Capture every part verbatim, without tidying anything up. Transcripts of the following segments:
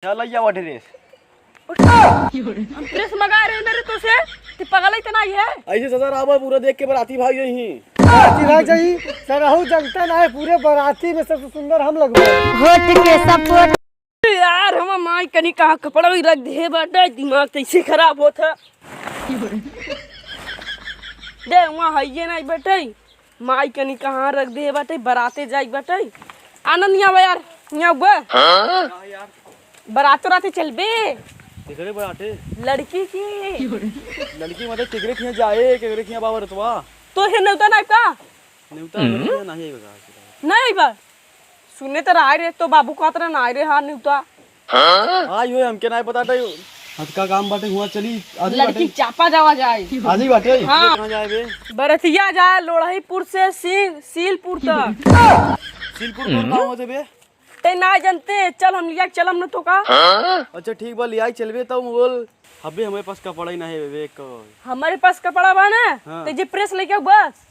चल, या ड्रेस। हम ड्रेस मंगाए रहे ना रे तोसे, ते पगलइ त नाहीं है? ऐसे ससुर आवा पूरा देख के बराती भाग जाई। बराती भाग जाई, सरहू जनता ना है, पूरे बराती में सबसे सुंदर हम लगबे। होठ के सपोर्ट। यार, हमार माई कनी कहाँ कपड़ा भी रख दे बाटे, दिमाग त ऐसे खराब होत है। दे, वहाँ हइये नाहीं बाटे। माई कनी कहाँ रख दे बाटे, बराते जाई बाटे। आनंद, यहाँ आवा यार, यहाँ आवा। हाँ? बरातो राते चलबे? केकरे बराते? लड़की की। लड़की मतलब केकरे खिया जाए, केकरे खिया बाबा रतवा? तो है नेवता नाहीं का? नेवता हम्म? नहीं बता। नाहीं बा। सुने त रहा रे, तो बाबू कहत रहे नाहीं रे, हाँ नेवता। हाँ, यो हमके नाहीं पता था। हद का काम बाटे, हुआ चली, आदमी लड़की बाटे। चापा जावा जाए। आदमी बाटे। हाँ। कहाँ जाए बे? बरतिया जाए लोढ़ईपुर से सी-, सीलपुर तक। सीलपुर कौन गाँव होते बे? ते ना जनते, चल हम लिया, चलम न तो का? अच्छा ठीक बा, लिया चलबे तब बोल। अबे हमरे पास कपड़ा ही ना है बे, को। हमरे पास कपड़ा बा ना, हाँ। ते जे प्रेस लेके आऊ बस।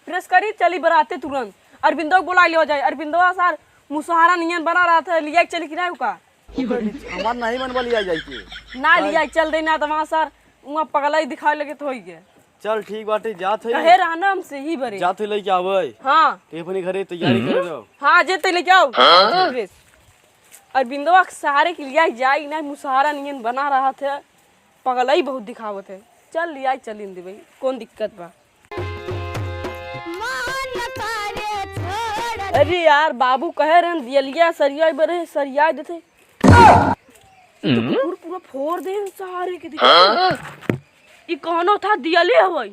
प्रेस करी, चली बराते तुरंत। अरविंदो को बुला लियो जाए। अरविंदो सार मुसहारा नियन बना रहा था, लिया के चली कि नाहीं का? ओकर बीच हमार नाहीं मन बा लिया जाए के। ना काहे? लिया चल दे ना, तो वहाँ सार वहाँ पगला ही दिखावे लगे तो होई गए। चल ठीक बाटे, जात है। कहे रहा ना हमसे ही बरे। जात है लेके आवे। हाँ। ते अपने घरे तैयारी करे रहो। हाँ, जे ते लेके आऊ। हाँ। ड्रेस। अरविंदवा के सहारे के लिया जाई ना, मुसहारा नियन बना रहा था। पगला ही बहुत दिखावत है। चल लिया चलिन दे भाई, कौन दिक्कत बा? अरे यार, बाबू कहे रहन दियलिया सरिया बरे, सरिया देते। ई तो पूरा, पूरा फोड़ दे सहारे के दिक्कत। ई कौनो था दियले हवई।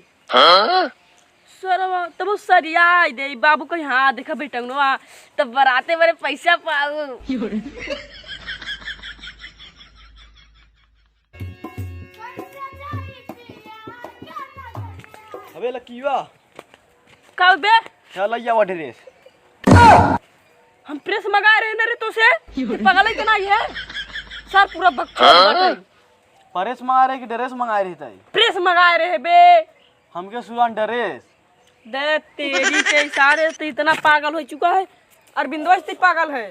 सरवा, तब उ सरियाई दे, बाबू कही, "हाँ, देखा बेटंगनवा, तब बराते बरे पैसा पाऊ।" अबे लकिया। का बे? चल, लइया वा ड्रेस। हम प्रेस मंगाए रहे ना रे तोसे? ते पगल है कि नाहीं है? सर पूरा बकचोद बाटे। प्रेस मंगाए रहे कि ड्रेस मंगाए रहे ताई? प्रेस मंगाए रहे बे। हमके सुना ड्रेस। दे तेरी के इशारे से इतना पागल हो चुका है, अरविंदो से पागल है।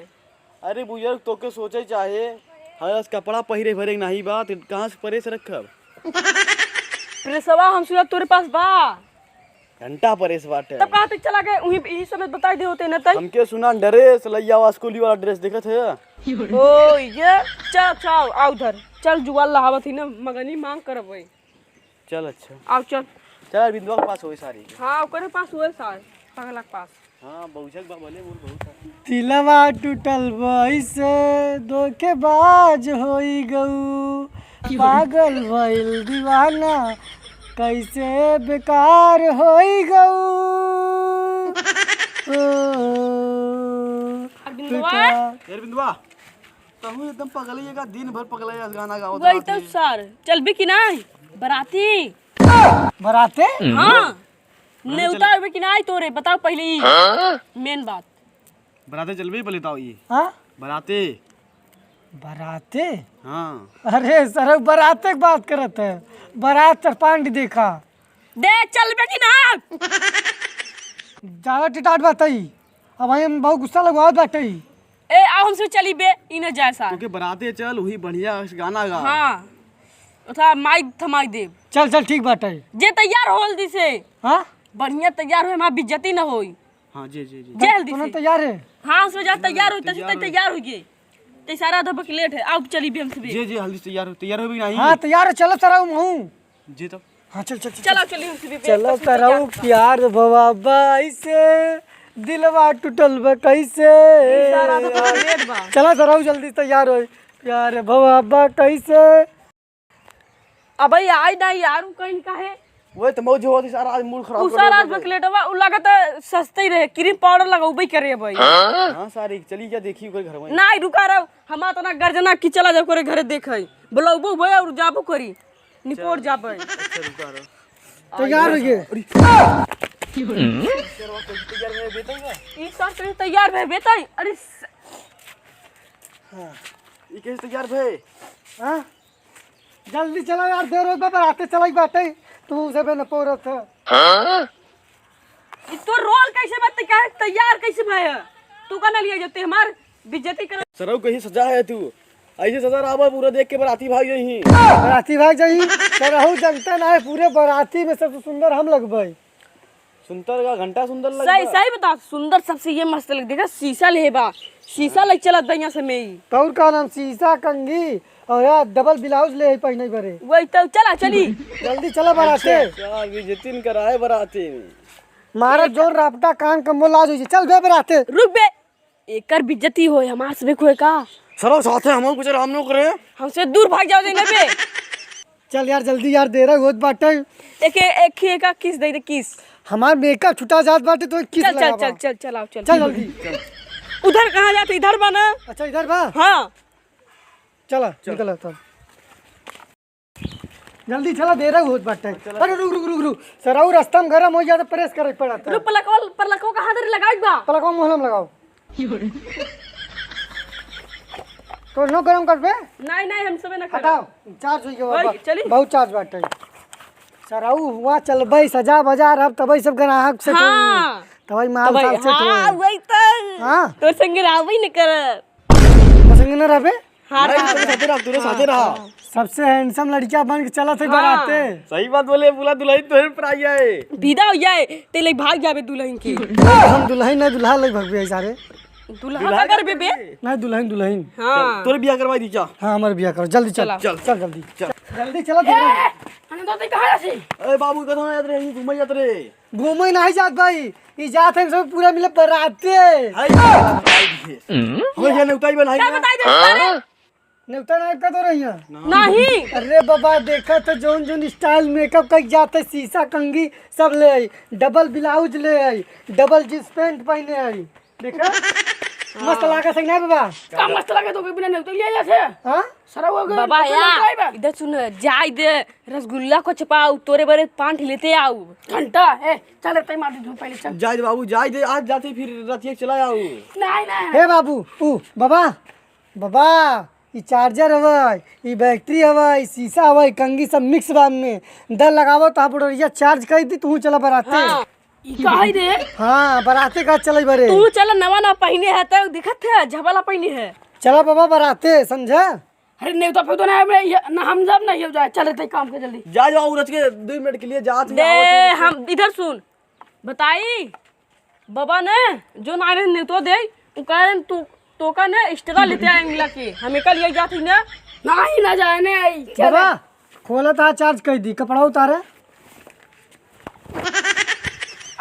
अरे बुजुर्ग, तोके सोचे चाहे, हमारे पास कपड़ा पहिरे भरे के नाहीं बा, तो कहाँ से प्रेस रखब? प्रेसवा हम सुना तोरे पास बा। घंटा प्रेस बाटे। तब कहाँ तक चला गए? उही, इही समय बताई दे होते न तई। हमके सुना ड्रेस लइया वा, स्कूली वाला ड्रेस देखत है। ओ ये, चल अच्छा, आओ, आओ उधर। चल जुआल लहावत ही ना, मगनी मांग करब वही। चल अच्छा। आओ चल। चल अरविंदवा के पास होए सारी के। हाँ, ओकरे पास होए सार, पगला के पास। हाँ, बहुजक बा, भले बोल बहुत है। दिलवा टूटल बा ऐसे, धोखेबाज होई गऊ, पागल भइल दीवाना, कैसे बेकार होई गऊ। ओ, अरविंदवा? टूटा। ए अरविंदवा, तहू एकदम पगलइया का, दिन भर पगलइया गाना गावत वही रहत तो है। सर, चलबे कि नाहीं? बराती? बराते? हाँ। बराते नेवता चल- आवे कि नाहीं तोरे? बताओ पहले ई। हाँ? मेन बात। बराते चलबे पहले बताओ ई। हाँ? बराते। बराते? हाँ। अरे सर, बराते के बात करत है। बरात सर पांडी देखा। दे चलबे कि ना? ज्यादा टिटाट बात है। अब भाई हम बहुत गुस्सा लगवावत बाटे। ए, आओ हमसे चली बे, ई न जाए सार। ओके, बराते चल, वही बढ़िया गाना गा। हाँ, उठा माई थमाई देब। चल, चल, ठीक बाटे। जे तैयार हो जल्दी से। हाँ? बढ़िया तैयार हो, हमार बेइज्जती न होई। हाँ, जी, जी, जी। जल्दी तू ना से। तैयार है? हाँ, हमसे जा तैयार हो, तैयार तैसे हो। तैयार हो गए। ते सारा अधबक लेट है, आओ चली बे हमसे बे। जी, जी, हल्दी से तैयार हो, तैयार हो भी नहीं? हाँ, तैयार है, चलो सारा हम हूँ। जी तो। हाँ, चल, चल, चल, चलो, चल। चलिए, उनसे भी चलो, पेपर से तरऊ क्या प्यार भवा बाई से, दिलवा टूटल बा कैसे? ई सारा तो बहुत लेट बा। चला, तरऊ जल्दी तैयार होई। प्यार भवा बा कैसे? अबे आई ना यार, उ कहीं का है? वही तो मौज होती सारा, आज मूड खराब उ कर सारा देता है। बकलेटवा, उ लगत है सस्ते ही रहे, क्रीम पाउडर लगौबे करे भाई। हाँ, सारी चली क्या देखी ओकर घर में? नहीं, रुका रहो, हम इतना गर्जना की चला जाओ करे घरे देखे, बुलाऊबो भाई और जाबो करी। निपोर जाबे। अच्छा, रुका रहो। तैयार हो गए। अरे। तैयार हो गए बेटा का? ई सर कहीं तैयार भे बेटा। अरे स- हाँ। ई कैसे तैयार भे? हाँ? जल्दी चला यार, देर होत बा, बराते चलाई बाटे। तू उसे बे न पोरत है। ई तो रोल कैसे बा, तै काहे तैयार कैसे भे? तू का ना लिया जते हमार बेइज्जती कर। सरऊ कहीं सजा है तू। ऐसे सजा रहा पूरा देख के बराती भाग जाई। बराती भाग जाई? सरहू जनता ना है, पूरे बराती में सबसे सुंदर हम लगबे। सुंदर का घंटा सुंदर लगबे। सही, सही बता, सुंदर सबसे ये मस्त लग। देखा, शीशा ले बा, शीशा ले चला दहिया से में ही। तौर का नाम शीशा कंगी और यार डबल ब्लाउज ले है पहने बरे। वही तो, चला, चली। जल्दी चला बराते। अच्छा, बेइज्जती न कराए बराती में। मारा जोर रापटा कान कम्बो लाज हो जी। चल बे बराते। रुक बे, एकर बेइज्जती होए, हमार से बेक होए का? सरऊ साथे हम कुछ आराम न करे। हमसे दूर भाग जाओ जाइना बे। चल यार जल्दी यार, देर होत बाटे। एक, एक, एक का किस दे दे, किस। हमार मेकअप छुटा जात बाटे तो किस चल, चल, लगावा। चल, चल, चल, आओ, चल। चल जल्दी। उधर कहाँ जाते? इधर बा ना। अच्छा इधर बा? हाँ। चला, चल। निकल तब। जल्दी चला, देर होत बाटे। चला। अरे रुक, रुक, रुक, रुक। सरऊ रास्ता में गरम हो जाता, प्रेस करे पड़ता। रुक, पलकवा, पलकवा कहाँ दे लगाई बा? पलकवा मोहलम लगाओ। तो नो गरम करबे? नहीं, नहीं, हम सबे ना करब। हटाओ, चार्ज हो गया ओए, बाबा। चली। बहुत चार्ज बाटे। सरऊ हुआ चलबे सजा बाजार, अब तबे सब ग्राहक से हाँ। तबे माल तबे, साल से हाँ, वही तो। हाँ। तोर संगे रहबे न करब। तोर संगे न रहबे? हाँ, नहीं, रहा। तोरे साथे रहा, तोरे साथे रहा। सबसे हैंडसम लड़किया बन के चला थे हाँ। बराते। सही बात बोले, बोला दुल्हन तोहरे पर आई है। विदा हो जाए, ते ले भाग जाबे दुल्हन के। हम दुल्हन ना, दुल्हा ले भगबे सारे। दुल्हा दुल्हा का करबे बे? नहीं, दुल्हन, दुल्हन। हाँ। चल, तोरे बियाह करवाई दी, चल। हाँ, हमारे बियाह करो, जल्दी चल। चला। चल, चल जल्दी। चल। जल्दी चला, ए, धीरे। अनंत, तू कहाँ जात रही? ए बाबू, कहाँ जात रही? घूमे जात रही। घूमे नहीं जात भाई, ई जात है सब पूरा मिले बराते। हाय, हमें ये नेवता ही बनाई क्या ना। बताई दे? हाँ? नेवता नायब का तो रही है। नहीं। अरे बाबा, देखा तो जौन जौन स्टाइल मेकअप कर जाते, शीशा कंगी सब ले आई, डबल ब्लाउज ले आई, डबल जींस पैंट पहने आई। देखा? मस्त हाँ। लागे सही ना बाबा? का मस्त लागे तो बिना नेवता लिया जाते? हाँ? सरऊ हो गए, बाबा नेवता या, नहीं बा। इधर सुन, जाए दे, रसगुल्ला को चपाऊ, तोरे बरे पान लेते आऊ। घंटा, ए, चल रे, तै मार दे, पहले चल। जाए दे बाबू, जाए दे, आज जाते फिर रतिया चला आऊ। नहीं, नहीं। हे बाबू, ऊ, बाबा, बाबा, ई चार्जर हवै, ई बैटरी हवै, ई शीशा हवै, ई कंगी सब मिक्स बा में। दर लगावो तो आप उड़रिया चार्ज कर दी, तू चला बराते। हाँ। ई का है रे? हाँ, बराते का चले बरे। तू चला, नवा नवा पहिने है, तो दिखत है, झबला पहिने है। चला बाबा बराते, समझा? अरे नेवता फेवता ना, मैं ये, ना हम जब नहीं हो जाए, चल रे, तै काम के जल्दी। जा, जा, औरत के दो मिनट के लिए जा, दे, हम इधर सुन, बताई, बाबा ने जो ना रहे नेवता दे, उ कह रहे तू, तोका ने extra लेते आए मिला के, हम एका लिए जात ही ना। नहीं, ना जाए ने आई, चल। बाबा, खोला था, चार्ज कर दी, कपड़ा उतारे।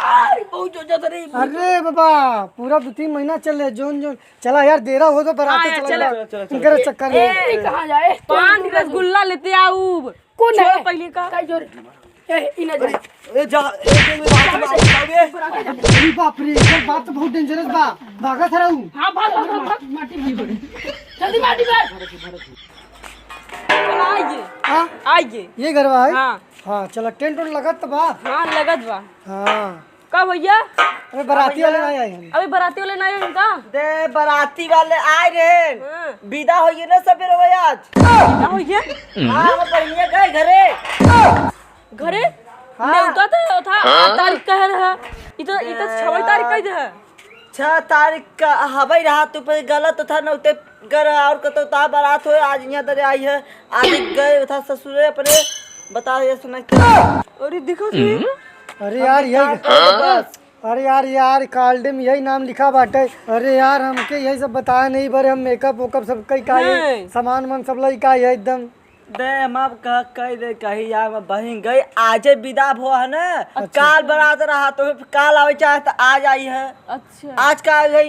अरे, बहुत जोर जाता रे। अरे बाबा, पूरा दो तीन महीना चले, जोन, जोन। चला यार, देरा हो तो बराते हाँ, चला चला। यार। चला, चला, चला। इनकर चक्कर में। ए, कहाँ जाए? पान रसगुल्ला लेते आऊ। कौन छोड़ है? पहले का। का जोर? ए, ई ना जाए। ए, जा, ए, ए, ए, बात, बात, बात, बात, ए। अरे बाप रे, इधर बात तो बहुत dangerous बा। भागा था रहू। हाँ, भाग, भाग, भाग, भाग। माटी भर। जल्दी माटी भर। आइए। हाँ? आइए। ये घरवा है? हाँ। हाँ, चला, टेंट उंट लगत बा? हाँ, लगत बा। हाँ। का भैया? अबे बराती वाले नहीं आए हैं। अबे बराती वाले नहीं आए हैं का? दे, बराती वाले आए रहे। हाँ। विदा होइए ना सबेरे आज। विदा होइए? हाँ, हम बढ़िया गए घरे। घरे? हाँ। नेवता तो था, आठ तारीख का है रहा। ई तो, ई तो छवे तारीख का ही है। छह तारीख का हवाई रहा, तू पे गलत था, नेवते घर और कतो ता बारात हो, आज यहाँ तरे आई है, आज गए था ससुरे अपने, बता ये सुना क्या? अरे देखो जी। अरे यार, यही बस। अरे यार, यार, कार्ड में यही नाम लिखा बाटे। अरे यार, हमके यही सब बताया नहीं बरे, हम मेकअप वेकअप सब कई का ये नहीं। सामान वामान सब लई का ये एकदम। दे, हम अब कह, कह दे, कही यार, मैं बहिन गई, आजे विदा भो है ना, अच्छा। काल बरात रहा, तो फिर काल आवे चाहे तो आज आई है। अच्छा। आज का आई है,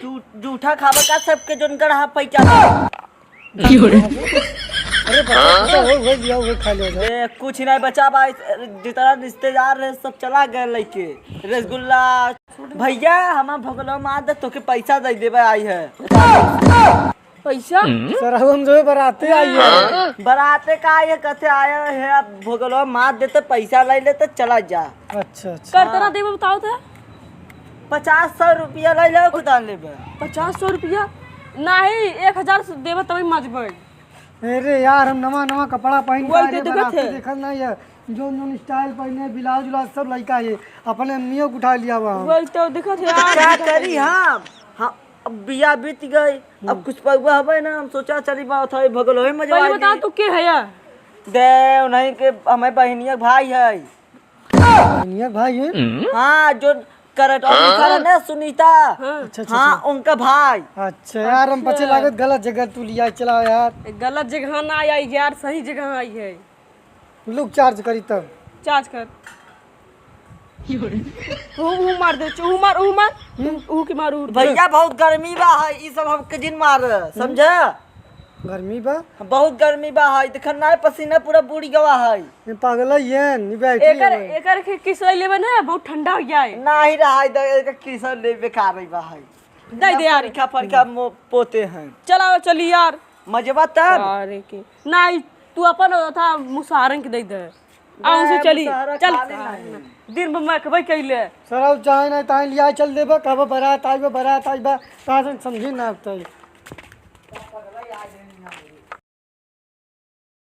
जू-, जूठा खावे का सबके जोन गढ़ा पैसा। अरे बच्चा, बच्चा, हो, हो लिया, हो खा लिया जाए। दे, कुछ नहीं बचा भाई, जितना रिश्तेदार रहे, सब चला गए लेके। रसगुल्ला, भैया, हमार भोगलो मार दे, तोके पैसा दे देबे आई है। पैसा? सर, हम जो बराते आई है। बराते का ये कथे आया है, अब भोगलवा मार देते, पैसा ले लेते, चला जा। अच्छा, अच्छा। कर तना देबे बताओ तो। पचास सौ रुपया ले लो, खुदा लेबे। पचास सौ रुपया? नहीं, एक हजार से देबे तभी मजबे। अरे यार, हम नवा नवा कपड़ा पहन के वही आए तो रे, देखत बराती है। देखत नहीं है। जोन जोन स्टाइल पहने, ब्लाउज उलाउज सब लइका है। अपने अम्मियों को उठा लिया हुआ हम। वही तो देखत है तो यार, क्या देखत करी है। हम? हम अब बियाह बीत गई, अब कुछ पौवा हवे ना, हम सोचा चली बात है, भगल होई मजवा भाई, बता दी। तू के है या? दे, उन्हीं के, हमें बहिनिया के भाई है। बहिनिया के भाई है? हाँ, जो करट और लिखा है ना, सुनीता। हाँ। अच्छा, अच्छा, हाँ, अच्छा। उनका भाई। अच्छा यार, हम पचे अच्छा। लागत गलत जगह तू लिया चला यार। गलत जगह ना आई यार, सही जगह आई है। लुक चार्ज करी तब। चार्ज कर। हूँ, हूँ मार दे, हूँ मार, हूँ मार, हूँ, हूँ के मार, हूँ। भैया, बहुत गर्मी बा है, ई सब हमके जिन मार, समझे? गर्मी बा? बहुत गर्मी बा है, देख ना, पसीना पूरा बूड़ी गवा है। ये पागल है, ये नहीं बैठी एकर, है। एकर के किस ले लेबे ना, बहुत ठंडा हो गया है। नहीं रहा है, दे, एकर किस ले बेकार है बा है। दे दे यार। फरका फरका मो-, पोते हैं। चलाओ, चली यार। मजबा तब? अरे के। नहीं, तू अपन था मुसारन के दे दे। आ, उनसे मैं चली। मुसहरा चल। खाने नहीं। दिन भर मैं कबई कैले। सरऊ चाहे नहीं, ताई लिया चल देबा, कहबा बारात आइबा, बारात आइबा, तासन समझी ना अब तई।